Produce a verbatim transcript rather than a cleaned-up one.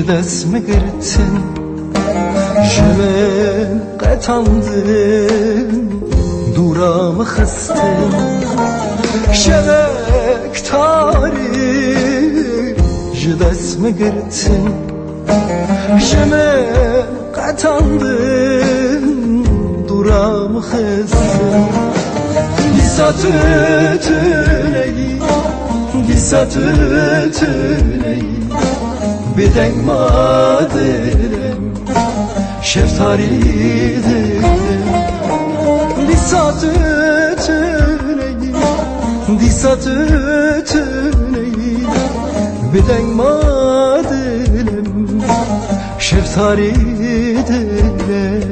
Dest mi girtin, ji min qetandin, dûra mi xistin. Şevek tarî ji dest mi girtin, ji min qetandin, dûra mi xistin. Dîsa tu tuneyî, dîsa tu tuneyî, bi deng ma dilim, şeftarî dilim. Dîsa tu tuneyî, dîsa tu tuneyî, bi deng ma dilim, şeftarî dilim.